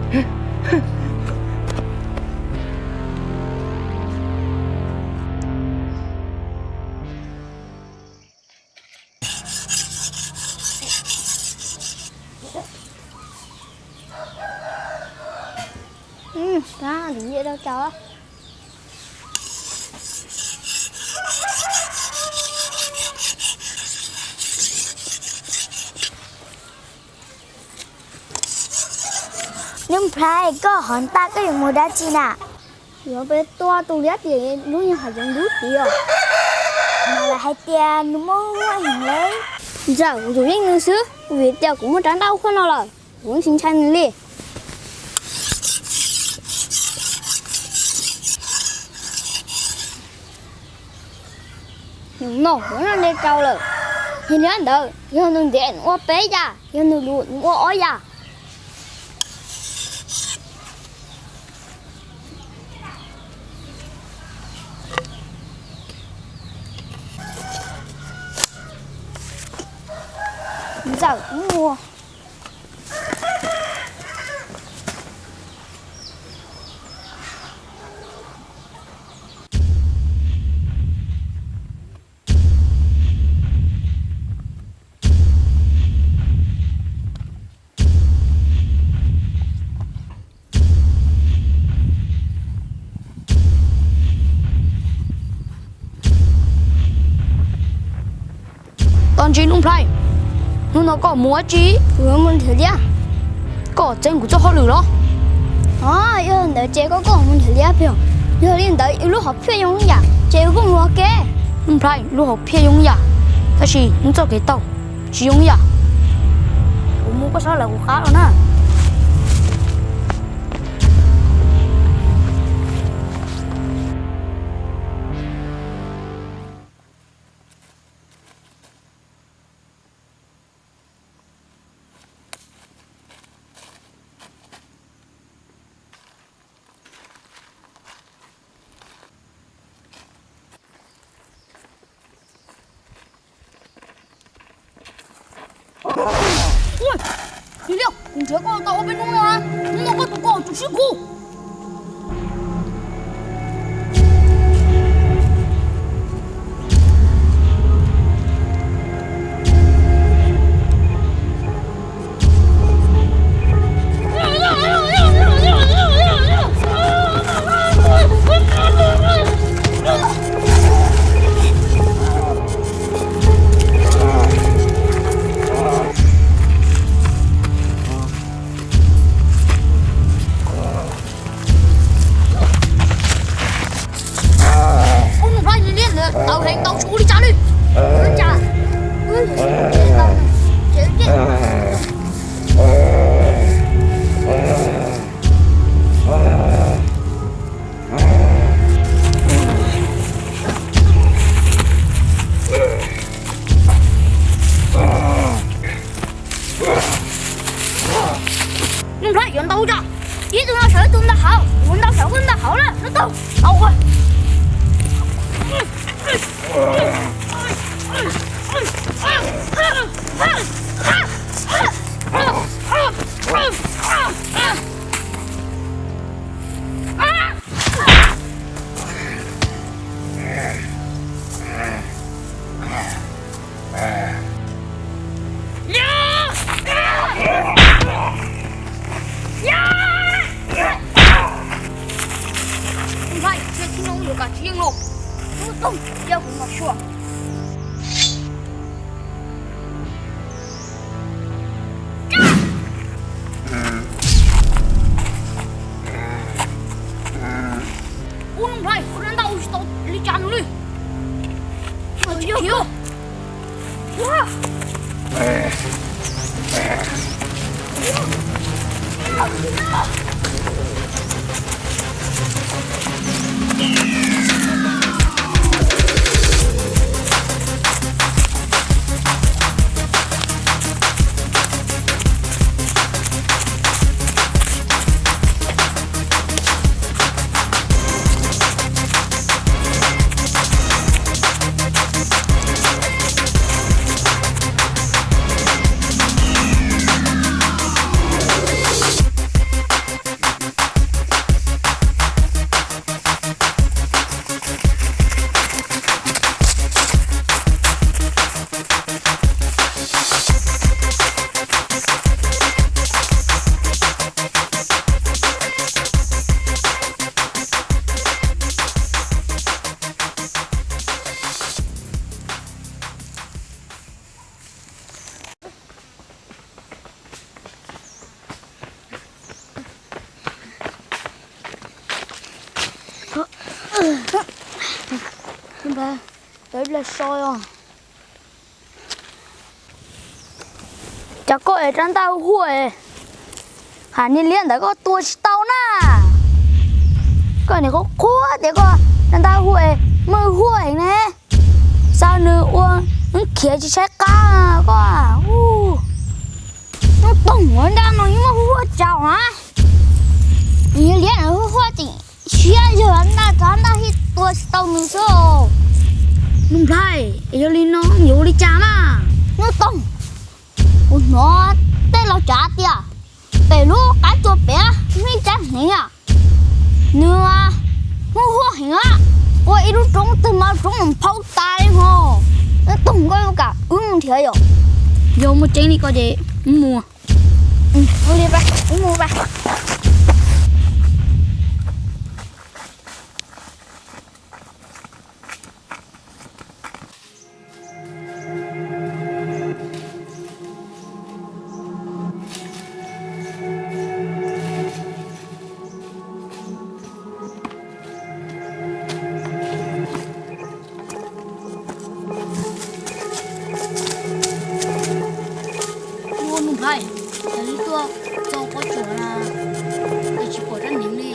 Tab tus nyiam rau cov. Nub Nplhaib, koj hov ntaj koj yuav mus dab tsi na? Yuav pem tua tus liab tias lub nyuag hav zoov dub tid os. Mas lawv hais tias nws muaj muaj heev li. Ntxawm, kuv tsum yeej nws xwb, vim tias kuv muaj rab ntaj ua khuaj no lawm, kuv tsis ntshai nws li. Nws no kuv noj nte rau lawm. Yog li ntawd, yog nws ntev nws ua peb yam, yog nws luv nws ua ob yam. Ntxawm kuv mus. Tos ntsis Nub Nplhaib, hnub no koj mus ua dab tsi? Kuv mus nrhiav liab. Koj txeeb kuv txoj hauj lwm los? Yog li ntawd ces koj koj mus nrhiav liab pem. Yog li ntawd wb lub hom phiaj zoo ib yam ces wb kuj mus ua ke. Nub Nplhaib, lub hom phiaj zoo ib yam, tab sis wb txoj kev tau tsis zoo ib yam. Kuv mus koj txhob lawv kuv qab los na. Ua, Lis Liaj, kuv nrhiav koj tau ob peb hnub no, hnub no koj tus koj tsis sib kuv. Ub, nws hlab li liab ntawd tawv heev, tau tsis ua li cas li. Nws hlab yuav ntau cas, ib tug no sawv ib tug ntag hauv, mus ntau sawv ub ntag hauv na, no tau tau. Ntshai, ntshai tsis no yuav kav tsij los. Tub toog, yog kuv mas sua. Ub, Nuj Nplhaib, koj rab ntaj ua tsis tau li cas nws li. Yog. Ib los so os. Cas koj es rab ntaj huaj es, hais niag liab ntawd koj tua tsis tau na. Koj niag qhuav qhuav tias koj rab ntaj huaj es, muaj huaj heev ne. Xav nws ua, nws khiav tsis saib qab koj. Hnub Toog, ua nraj no yeej muaj huaj tsaus na. Niag liab ntawd huaj huaj tseem siab yog ntaj, rab ntaj thiaj tua tsis tau nws xwb. Nuj Nplhaib, yog li no yuav ua li cas mas? Hnub Toog, kuv hnov tej laus tsav tias pem lub qab tsua pem muaj ib rab hneev, nws muaj huaj heev, ua ib lub roob twg mas roob mus phau tas li ho. Hnub Toog, koj yuav kam wb mus nrhiav yom? Yog muaj tseeb li ko ces wb mus. Wb mus. Ua Nuj Nplhaib, cas li tuaj txog pob tsuas na, es tsis pom rab hneev li.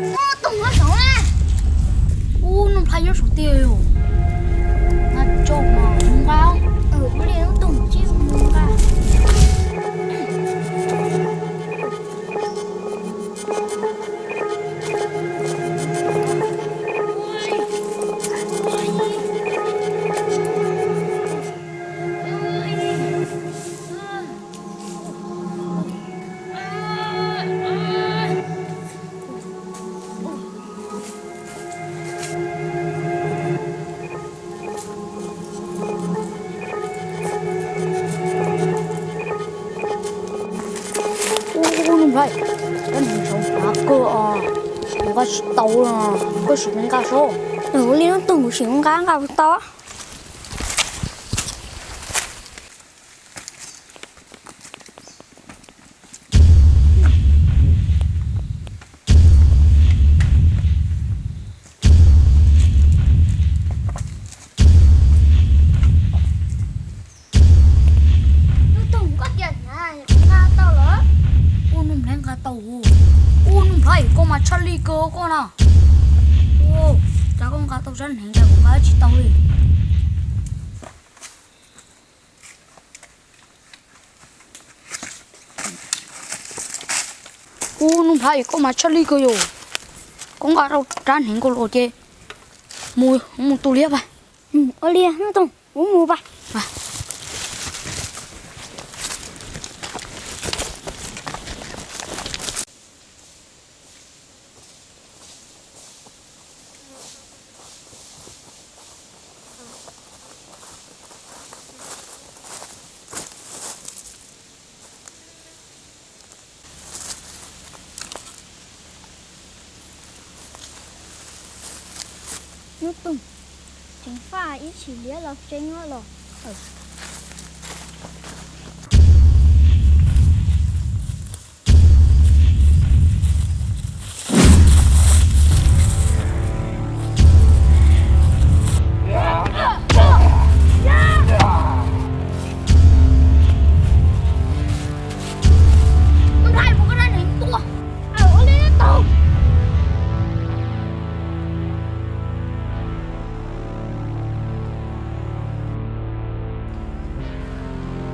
Hnub Toog nyob saud na. Ub, Nuj Nplhaib nyob saum tiag yom. Nqa tso mas mus nqa. Ua li Hnub Toog, mus nqa. Ub, Nuj Nplhaib, rab hneev saud hnyav kawg os, nqa tsis tau, koj sim mus nqa saib. Ua li Hnub Toog, kuv sim mus nqa, nqa tsis tau. Hnub Toog, koj tias hnyav, kuv nqa tau lawm. Ua Nuj Nplhaib nqa tau. Ua Nuj Nplhaib, koj mas tshaj lij kawg koj na. Ua, cas koj nqa tau rab hneev cas kuv nqa tsis tau li. Ub, Nuj Nplhaib, koj mas tshaj lij kawg yom. Koj nqa tau rab hneev koj los ces mus, mus tua liab pab. Ua li Hnub Toog, kuv mus pab. Hnub Toog, ceev faj ib tshim liab los tseeb los.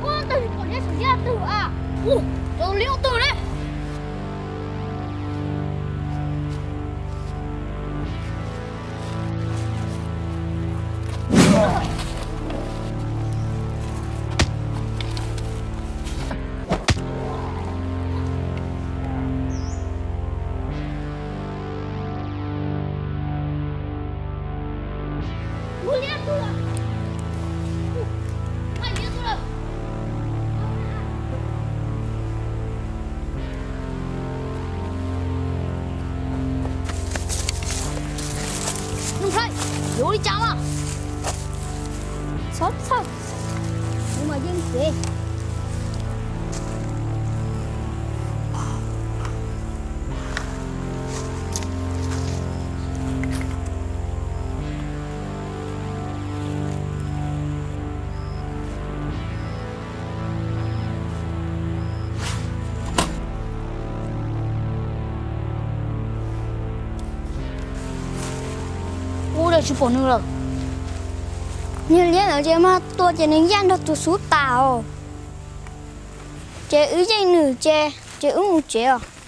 Ua, tus liab saum liab twg a? Ua, tus liab twg li? Nuj Nplhaib, yuav ua li cas mas? Txhob txhawj, kuv mas yeej cev. Tsis pom nws lawm. Niag liab ntawd ces mas tua ces nws yaj nrog tus xub tas os. Ces wb yeej nws ces, ces wb mus tsev os.